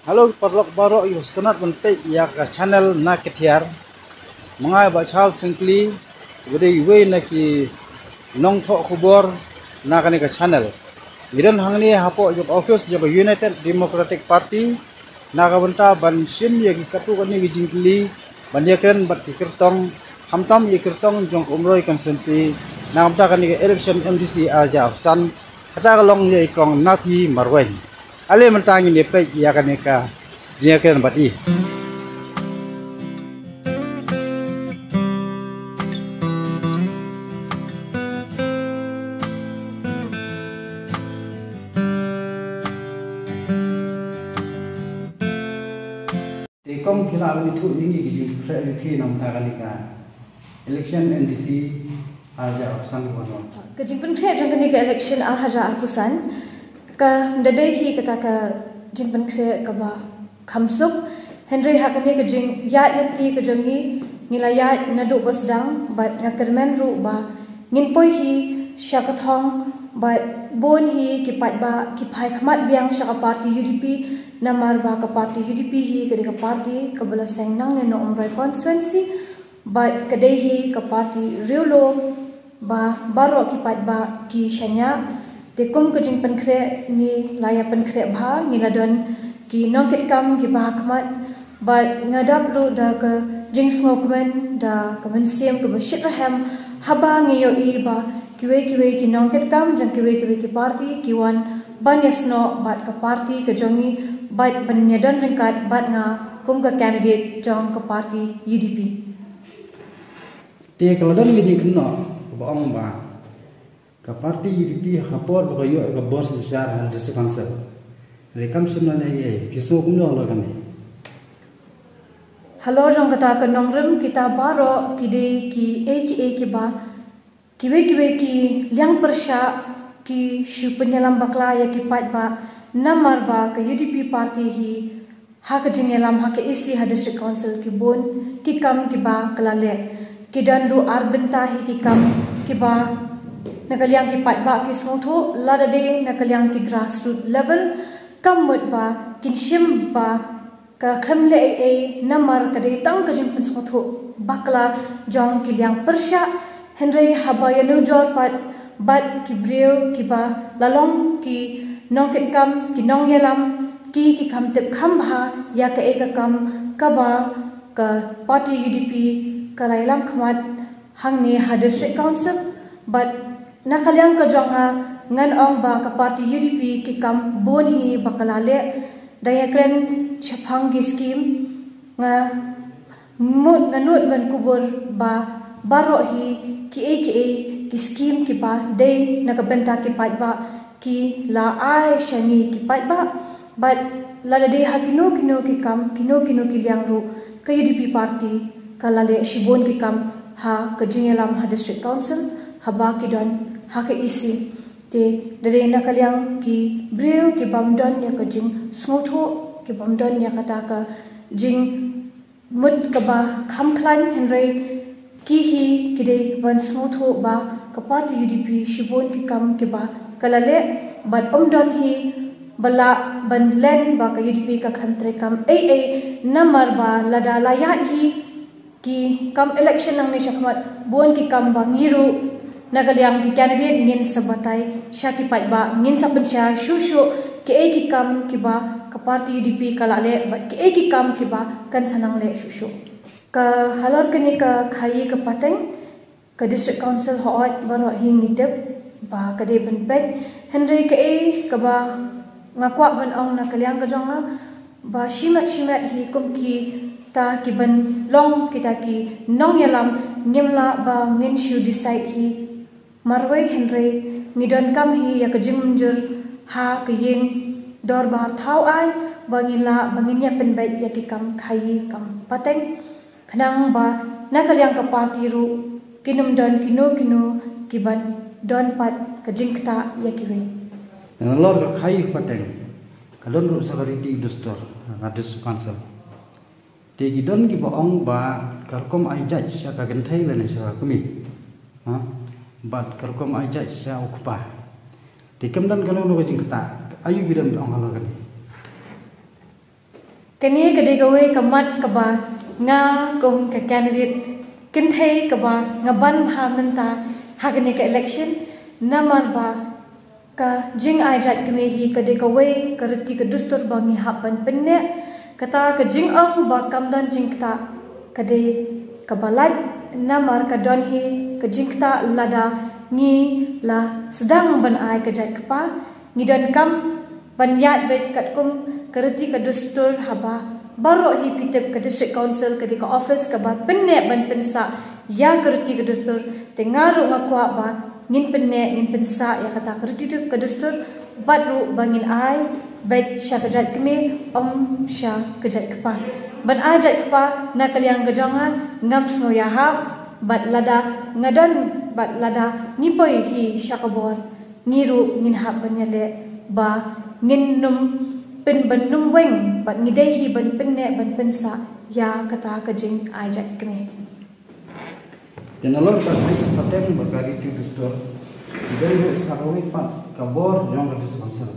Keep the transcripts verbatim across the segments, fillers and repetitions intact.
Hello paralok baroh, ïa u sngewtynnat ban peit ïa ka channel Na Ka Thiar. Ma nga i Bah Charles Syngkli, uba dei uwei na ki nongthoh khubor na kane ka channel. Ngi don hangne hapoh jong office jong ka United Democratic Party, na ka bynta ban shim ïa ki katto katne ki jingkylli ban ïakren bad ki kyrtong, khamtam ïa ki kyrtong jong ka Umroi constituency, na ka bynta kane ka election M D C ar hajar arphew san, kata ka long ïa i Kong Naphi Marwein. Ale mynta ngin ïa peit ïa kane ka jingïakren bad i. Te Kong, phi lah ban ïathuh ïa ngi ki jingpynkhreh jong phi na ka bynta kane ka election M D C ar hajar arphew san kaba wan. Ka jingpynkhreh jong kane ka election ar hajar arphew san, ka dei hi kata ka jingpynkhreh kaba kham suk. Hynrei ha kane ka jingïaid lynti ka jong ngi, ngi la ïaid naduh ba sdang, bad nga kyrmen ruh ba ngin poi hi sha ka thong, bad bun hi ki paidbah ki phai khmat biang sha ka party U D P, namar ba ka party U D P hi ka dei ka party kaba la seng nangne na Umroi constituency, bad ka dei hi ka party riewlum ba baroh ki paidbah ki shaniah. Te kum ka jingpynkhreh ngi la ïa pynkhreh bha, ngi la don ki nongkitkam kiba ha khmat, bad nga dap ruh da ka jingsngewkmen, da ka mynsiem kaba shitrhem haba ngi ïohi ba kiwei kiwei ki nongkitkam jong kiwei kiwei ki party ki wan ban ïasnoh bad ka party ka jong ngi, bad ban ïadon ryngkat bad nga kum ka candidate jong ka party U D P. Te ka la don ka jingkynnoh kaba ong ba ka party U D P ha ka por ba ka ïoh ïa ka bor synshar ha District Council, hynrei kam shym la leh ei ei, phi sngew kumno halor kane? Halor jong kata ka nongrim, kita baroh ki dei kiei kiei kiba, kiwei kiwei ki liang pyrshah ki shu pynïalam bakla ïa ki paidbah, namar ba ka U D P party hi ha ka jingïalam ha ka E C, ha District Council, ki bun ki kam kiba ka la leh. Ki don ruh ar bynta hi ki kam kiba na ka liang ki paidbah ki sngewthuh, lada dei na ka liang ki grassroots level, kam mut ba kin shim ba ka khlem leh ei ei, namar ka dei tang ka jingpynsngewthuh bakla jong ki liang pyrshah. Hynrei haba ïanujor pat bad ki briew kiba la long ki nongkitkam, ki nongïalam, ki, ki kham tip kham bha ïa kaei ka kam kaba ka party U D P ka la ïalam khmat hangne ha District Council, bad na ka liang ka jong nga, ngan ong ba ka party U D P ki kam bun hi ba ka la leh. Da ïakren shaphang ki scheme, nga mut, nga nud ban kubur ba baroh hi kiei kiei ki scheme kiba dei na ka bynta ki paidbah ki la ai sha ngi ki paidbah. Bad lada dei ha kino kino ki kam, kino kino ki liang ruh, ka U D P party ka la leh shibun ki kam ha ka jingïalam ha District Council, haba ki don ha ka E C. Te da dei na ka liang ki briew ki bym don ïa ka jingsngewthuh, ki bym don ïa kata ka jing mut kaba kham khlaiñ, hynrei ki hi ki dei ban sngewthuh ba ka party U D P shibun ki kam kiba ka la leh, bad ym don hi ba lah ban len ba ka U D P ka khlem treikam ei ei, namar ba lada la ïaid hi ki kam election nangne shakhmat, bun ki kam ba ngi ruh na ka liang ki candidate ngin sa batai sha ki paidbah, ngin sa pynshai shuh shuh kiei ki kam kiba ka party U D P ka la leh, bad kiei ki kam kiba kan sa nang leh shuh shuh. Ka halor kane ka khaii ka pateng, ka District Council hooid baroh hi ngi tip ba ka dei ban peit, hynrei kaei kaba nga kwah ban ong na ka liang ka jong nga, ba shimet shimet hi kum kita ki ban long kita ki nongïalam, ngim lah ba ngin shu decide hi marwei, hynrei ngi donkam hi ïa ka jingmynjur ha ka ïing dorbar thaw aiñ ba ngin lah ba ngin ïa pynbeit ïa ki kam khaii kam pateng, khnang ba na ka liang ka party ruh kin ym don kino kino ki ban don pat ka jingktah ïa kiwei. Nalor ka khaii pateng, ka don ruh sa ka riti dustur ha District Council. Te ki don kiba ong ba ka rukom ai judge sha ka kynthei lane sha ka kmie, ha, bad ka rukom ai judge sha u kpa. Te kam don kano kano ka jingktah, aïu phi don ban ong halor kane? Kane ka dei kawei ka mat kaba nga kum ka candidate kynthei kaba nga ban bha mynta ha kane ka election, namar ba ka jingai jait kmie hi ka dei kawei ka riti ka dustur ba ngi hap ban pynneh. Kata ka jingong ba kam don jingktah ka dei kaba lait, namar ka don hi ka jingktah lada ngi la sdang ban ai ka jait kpa. Ngi donkam ban ïaid beit katkum ka riti ka dustur. Haba baroh hi phi tip ka District Council ka dei ka office kaba pynneh ban pynsah ïa ka riti ka dustur. Te nga ruh nga kwah ba ngin pynneh, ngin pynsah ïa kata ka riti ka dustur, bad ruh ba ngin ai beit sha ka jait kmie, ym sha ka jait kpa. Ban ai jait kpa na ka liang ka jong nga, ngam sngew ïahap, bad lada nga don, bad lada ngi poi hi sha ka bor, ngi ruh ngin hap ban ïaleh ba ngin nym pyn ban nym weng, bad ngi dei hi ban pynneh ban pynsah ïa kata ka jingai jait kmie. Te nalor ba ka ri pateng ba ka riti dustur, ngi dei ruh sa kawei pat ka bor jong ka District Council.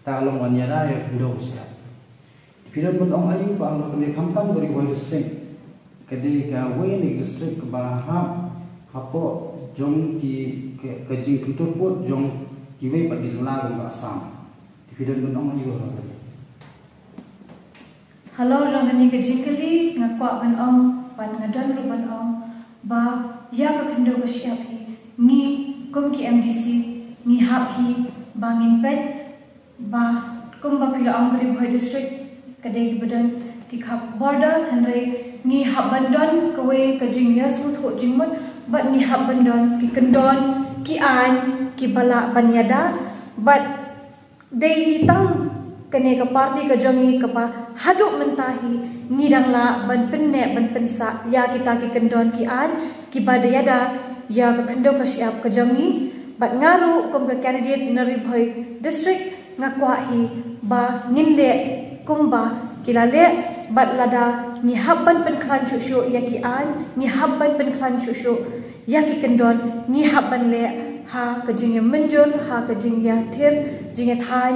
Kata ka long ban ïada ïa ka khyndew ka shyiap. Phi don ban ong aïu ba halor kane, khamtam ka Ri Bhoi District ka dei kawei na ki district kaba hap hapoh jong ki, ka, ka jingkyntur pud jong kiwei pat ki jylla kum ka Assam. Te phi don ban ong aïu halor kane? Halor jong kane ka jingkylli nga kwah ban ong, ban nga don ruh ban ong ba ïa ka khyndew ka shyiap hi, ngi kum ki M D C ngi hap hi ba ngin peit ba kumba phi la ong ka Ri Bhoi District ka dei kaba don ki khap border, hynrei ngi hap ban don kawei ka jingïasngewthuh jingmut, bad ngi hap ban don ki kyndon ki aiñ kiba lah ban ïada, bad dei hi tang kane ka party ka jong ngi kaba haduh mynta hi ngi dang lah ban pynneh ban pynsah ïa kita ki kyndon ki aiñ kiba da ïada ïa ka khyndew ka shyiap ka jong ngi. Bad nga ruh kum ka candidate na Ri Bhoi District, nga kwah hi ba ngin leh kumba ki la leh, bad lada ngi hap ban pynkhlaiñ shuh shuh ïa ki aiñ, ngi hap ban pynkhlaiñ shuh shuh ïa ki kyndon, ngi hap ban leh ha ka jingïamynjur, ha ka jingïathir jingïathaiñ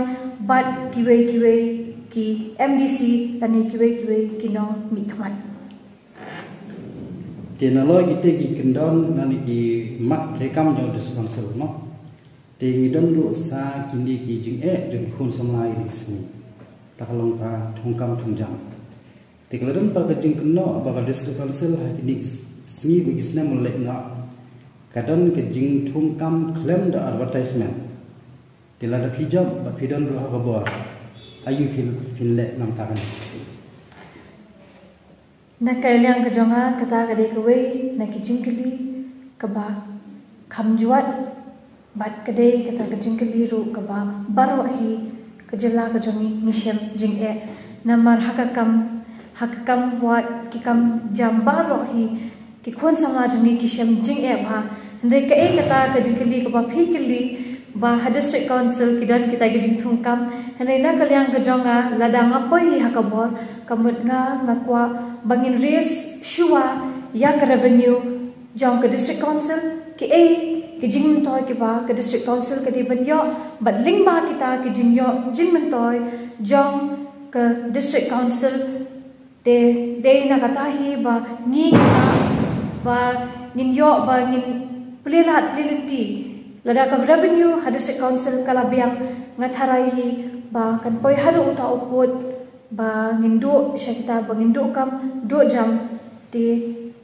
bad kiwei kiwei ki M D C lane kiwei kiwei ki nongmihkhmat. Te nalor kita ki kyndon lane ki mat treikam jong District Council, mo, te ngi don ruh sa kine ki jingeh jong ki khun samla ïa kine ki sngi. Kata ka long ka thungkam thungjam. Te ka la don pat ka jingkynnoh ba ka District Council ha kine ki sngi bad ki snem ba la leit noh, ka don ka jingthungkam khlem da advertisement. Te lada phi jop bad phi don ruh ha ka bor, aïu phi, phin leh namar kata? Na ka liang ka jong nga, kata ka dei kawei na ki jingkylli kaba kham jwat, bad ka dei kata ka jingkylli ruh kaba baroh hi ka jylla ka jong ngi ngi shem jingeh. Namar ha ka kam, ha ka kam wad, ki kam jam baroh hi ki khun samla jong ngi ki shem jingeh bha. Hynrei kaei kata ka jingkylli kaba phi kylli ba ha District Council ki don kita ki jingthungkam? Hynrei na ka liang ka jong nga, lada nga poi hi ha ka bor, ka mut nga, nga kwah ba ngin raise shuwa ïa ka revenue jong ka District Council. Kiei ki jingmyntoi kiba ka District Council ka dei ban ïoh, bad lyngba kita ki jingïoh jingmyntoi jong ka District Council, te dei na kata hi ba ngi, ba ngin ïoh, ba ngin plie lad plie lynti. Lada ka revenue ha District Council ka la biang, nga tharai hi ba kan poi haduh uta u pud ba ngin duh sha kita, ba ngin duh kam duh jam. Te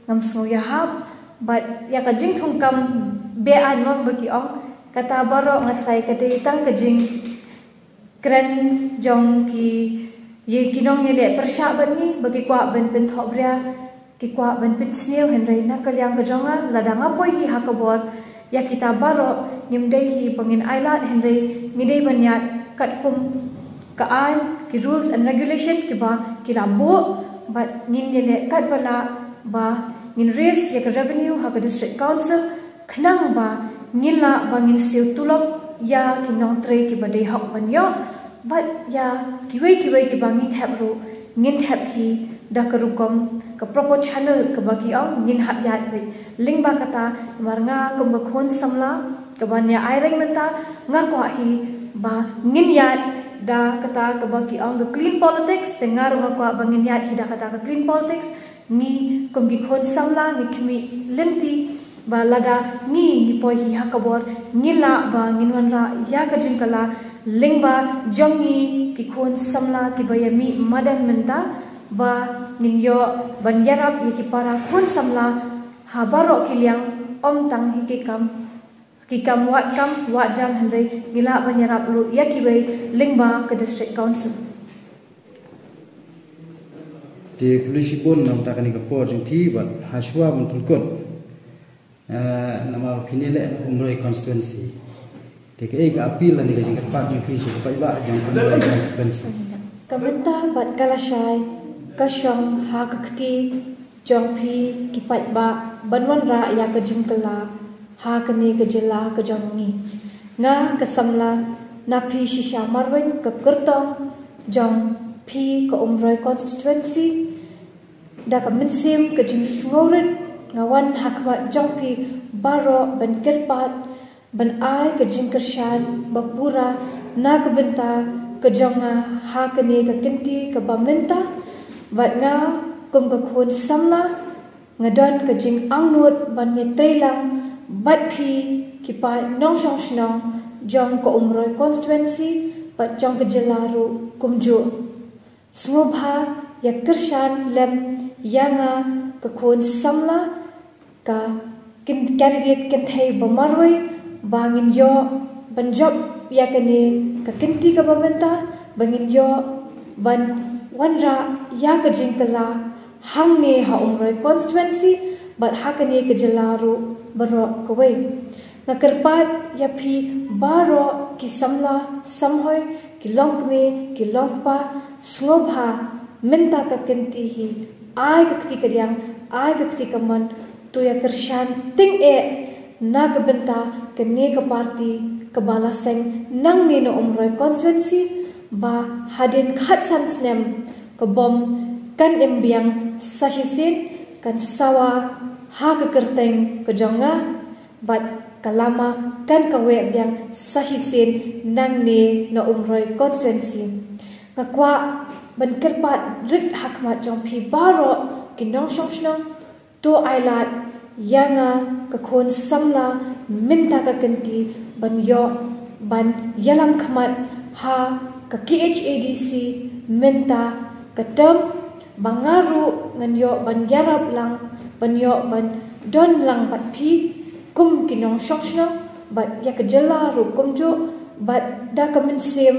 ngam sngew ïahap, bad ïa ka jingthungkam be-aiñ, mo, ba ki ong, kata baroh nga tharai ka dei tang ka jingkren jong ki, ïa ki nongïaleh pyrshah bad ngi, ba ki kwah ban pynthohbria, ki kwah ban pynsniew. Hynrei na ka liang ka jong nga, lada nga poi hi ha ka bor, ïa kita baroh ngim dei hi ba ngin ailad, hynrei ngi dei ban ïaid katkum ka aiñ, ki rules and regulation kiba ki la buh, bad ngin ïaleh katba lah ba ngin raise ïa ka revenue ha ka District Council, khnang ba ngin lah ba ngin siew tulop ïa ki nongtrei kiba dei hok ban ïoh, bad ïa kiwei kiwei kiba ngi thep ruh, ngin thep hi da ka rukom, ka proper channel kaba ki ong, ngin hap ïaid beit lyngba kata. Namar nga kum ka khun samla kaba ïa aireng mynta, nga kwah hi ba ngin ïaid Da kata kaba ki ong ka clean politics, te nga ruh nga kwah ba ngin ïaid hi da kata ka clean politics. Ngi kum ki khun samla ngi khmih lynti ba lada ngi ngi poi hi ha ka bor, ngi lah ba ngin wanrah ïa ka jingkylla lyngba jong ngi ki khun samla kiba ïa mih madan mynta, ba ngin ïoh ban ïarap ïa ki para khun samla ha baroh ki liang, ym tang hi ki kam ki kam wad kam wad jam, hynrei ngi lah ban ïarap ruh ïa kiwei lyngba ka District Council. Te khublei shibun namar kane ka por jong phi bad ha shuwa ban pynkut, eh, namar phi ne leh na Umroi constituency. Te kaei ka appeal lane ka jingkyrpad jong phi sha ki paidbah jong Umroi constituency? Ka mynta bad ka lashai ka shong ha ka kti jong phi ki paidbah ban wanrah ïa ka jingkylla ha kane ka jylla ka jong ngi. Nga ka samla na phi shisha marwei, ka kyrtong jong phi ka Umroi constituency, da ka mynsiem ka jingsngewrit nga wan ha khmat jong phi baroh ban kyrpad ban ai ka jingkyrshan ba pura na ka bynta ka jong nga ha kane ka kynti kaba mynta. Bad nga kum ka khun samla nga don ka jingangnud ban ïatreilang bad phi ki paid nongshong shnong jong ka Umroi constituency bad jong ka jylla ruh kumjuh. Sngewbha ïa kyrshan lem ïa nga ka khun samla, ka kin-, candidate kynthei ba marwei, ba ngin ïoh ban jop ïa kane ka kynti kaba mynta, ba ngin ïoh ban wanrah ïa ka jingkylla hangne ha Umroi constituency bad ha kane ka jylla ruh baroh kawei. Nga kyrpad ïa phi baroh ki samla samhoi, ki longkmie ki longkpa, sngewbha mynta ka kynti hi ai ka kti kadiang, ai ka kti kamon, to ïa kyrshan tyngeh na ka bynta kane ka party kaba la seng nangne na Umroi constituency, ba hadien khatsan snem ka bom kan im biang sa shisien, kan sawa ha ka kyrteng ka jong nga, bad ka lama kan kaweh biang sa shisien nangne na Umroi constituency. Nga kwah ban kyrpad rit ha khmat jong phi baroh ki nongshong shnong, to ai lad ïa nga ka khun samla mynta ka kynti ban ïoh ban ïalam khmat ha ka K H A D C mynta ka term, ba nga ruh ngan ïoh ban ïarap lang, ban ïoh ban don lang bad phi kum ki nongshong shnong, bad ïa ka jylla ruh kumjuh, bad da ka mynsiem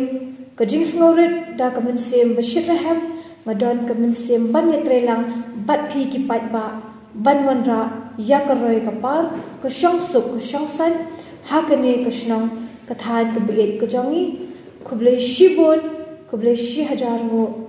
ka jingsngewrit, da ka mynsiem ba shitrhem, nga don ka mynsiem ban ïatreilang bad phi ki paidbah ban wanrah ïa ka roi ka par, ka shongsuk ka shongsaiñ ha kane ka shnong ka thaiñ kaba ïeit ka jong ngi. Khublei shibun, khublei shihajar nguh.